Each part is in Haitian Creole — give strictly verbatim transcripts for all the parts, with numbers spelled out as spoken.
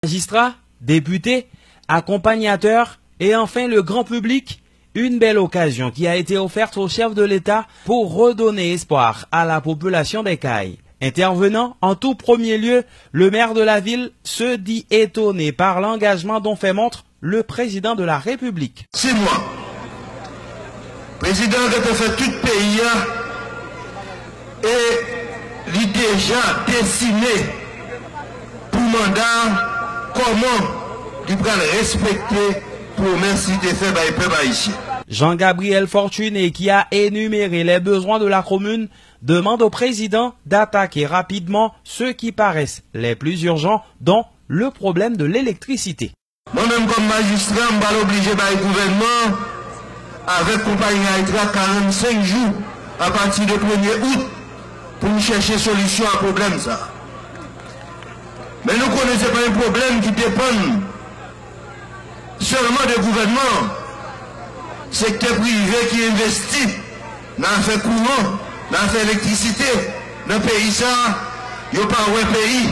Magistrats, députés, accompagnateurs et enfin le grand public, une belle occasion qui a été offerte au chef de l'État pour redonner espoir à la population des Cayes. Intervenant en tout premier lieu, le maire de la ville se dit étonné par l'engagement dont fait montre le président de la République. Sis mwa. Prezidan an gentan fè tout peyi a e li deja desine pou manda kòman li pral respekte pwomès li te fè bay pèp ayisyen. Jean-Gabriel Fortuné, qui a énuméré les besoins de la commune, demande au président d'attaquer rapidement ceux qui paraissent les plus urgents, dont le problème de l'électricité. Mwen menm kòm majistra, m pral oblije bay gouvènman an, avèk konpayi Niagara, karannsenk jou apati de premye out pou n chèche solisyon a pwoblèm sa a. Men nou konnen se pa yon pwoblèm ki depann sèlman de gouvènman an. Sektè prive ki envesti nan afè kouran, nan afè elektrisite nan peyi sa a, yo pa wè peyi,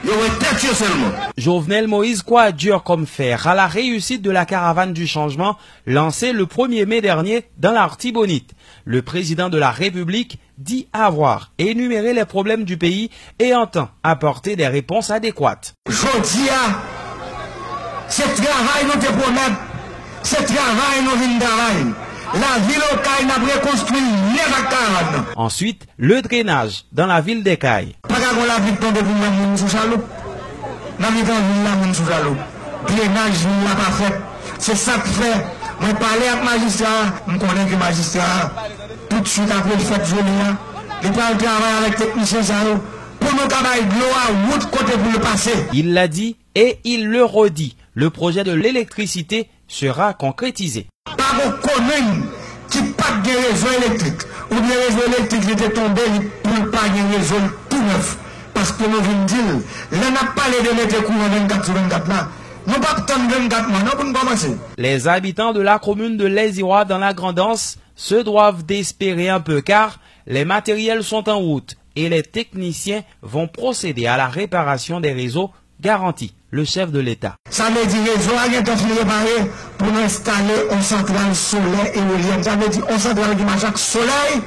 yo wè tèt yo sèlman. Jovenel Moïse croit dur comme fer à la réussite de la caravane du changement lancée le premier mai dernier dans l'Artibonite. Le président de la République dit avoir énuméré les problèmes du pays et entend apporter des réponses adéquates. Jodi a, se travay nou te pwomèt, se travay nou vin travay. Lavil Okay n ap rekonstwi nèt ak karavàn nan. Ensuite, le drainage dans la ville des Cayes. Pa ka gon lapli k tonbe pou m wè moun sou chaloup. Nan mitan vil la, moun sou chaloup. Drenaj vil la pa fèt. Se sa k fè mwen pale ak majistra a, m konnen ke majistra a, toutswit apre l fèt jounen an, li pral travay avèk teknisyen sa yo pou nou ka bay dlo a wout kote pou l pase. Il l'a dit et il le redit, le projet de l'électricité sera concrétisé. Pa gon komin ki pa t gen rezo elektrik, oubyen rezo elektrik li te tonbe, li, pou l pa gen rezo l tou nèf. Paske nou vin di l, lè n ap pale de mete kouran vennkat sou vennkat la, nou p ap tann vennkat mwa non pou n kòmanse. Les habitants de la commune de Les Irois dans la Grande Anse se doivent d'espérer un peu car les matériels sont en route et les techniciens vont procéder à la réparation des réseaux, garantit le chef de l'État. Sa vle di rezo a gentan fin repare pou nou enstale yon santral solè ewolyèn. Sa vle di yon santral ki mache ak solèy,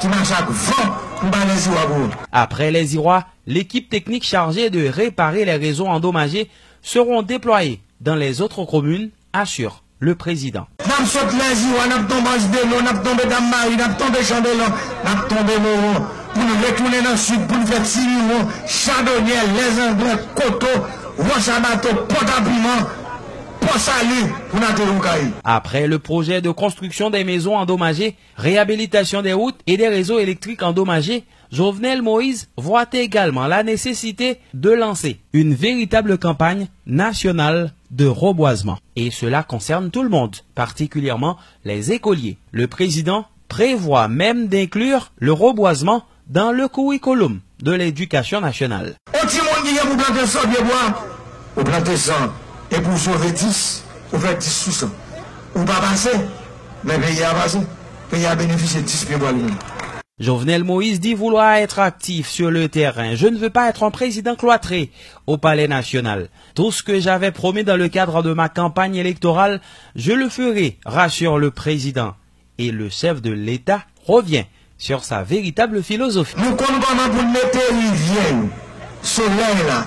ki mache ak van pou bay Lèziwa pou yo. Après les Irois, l'équipe technique chargée de réparer les réseaux endommagés seront déployés dans les autres communes, assure le président. N ap sot Lèziwa, n ap tonbe Anse de l'Eau, n ap tonbe Dam Mari, n ap tonbe Chanbelan, n ap tonbe Moron, pou n retounen nan sid, pou n fè Ti Miwon, Chadonyè, Lèzanglè, Koto, Wòch a Bato, Pòtapiman, Pò Sali, pou n ateri Okay. Après le projet de construction des maisons endommagées, réhabilitation des routes et des réseaux électriques endommagés, Jovenel Moïse voit également la nécessité de lancer une véritable campagne nationale de reboisement. Et cela concerne tout le monde, particulièrement les écoliers. Le président prévoit même d'inclure le reboisement dans le curriculum de l'éducation nationale. Yon timoun ki gen pou plante san pye bwa, ou plante san, epi ou sove dis, ou fè dis sou san. Ou pa pase, men peyi a pase. Peyi a benefisye dis pye bwa li menm. Jovenel Moïse dit vouloir être actif sur le terrain. Je ne veux pas être un président cloîtré au Palais national. Tout ce que j'avais promis dans le cadre de ma campagne électorale, je le ferai, rassure le président. Et le chef de l'État revient sur sa véritable philosophie. Nou konn kòman pou n mete rivyè yo, solèy la,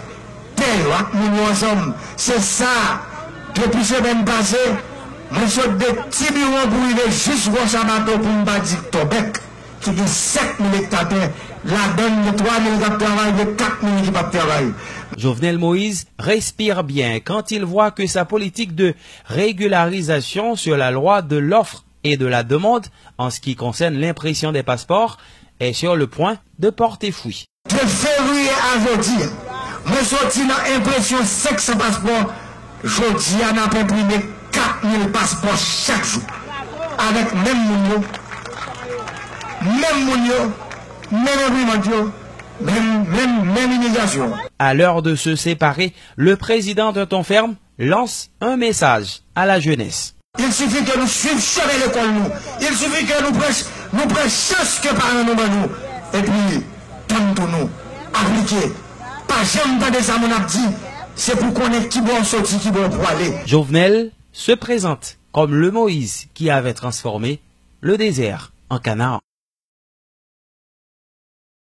tè yo ak moun yo ansanm. Se sa, depi semèn pase, mwen sot de Ti Miwon pou rive jis Wòch a Bato pou m pa di Tòbèk, ki gen sèt mil ekta tè, ladan l gen twa mil k ap travay, gen kat mil ki p ap travay. Jovenel Moïse respire bien quand il voit que sa politique de régularisation sur la loi de l'offre et de la demande en ce qui concerne l'impression des passeports est sur le point de porter fruit. De fevriye a jodi a, mwen soti nan enpresyon senk san paspò. Jodi a, n ap enprime kat mil paspò chak jou. Avèk menm moun yo, menm moun yo, menm enprimant yo, menm, menm, menm imigrasyon. À l'heure de se séparer, le président d'un ton ferme lance un message à la jeunesse. Il suffit que nou swiv chemen lekòl nou. Il suffit que nou pran, nou pran chans ke paran nou ban nou. Epi, tann tou nou. Aplike. Pa janm tande sa moun ap di, Se pou konnen ki bò w soti, ki bò w prale. Jovenel se présente comme le Moïse qui avait transformé le désert en Canaan.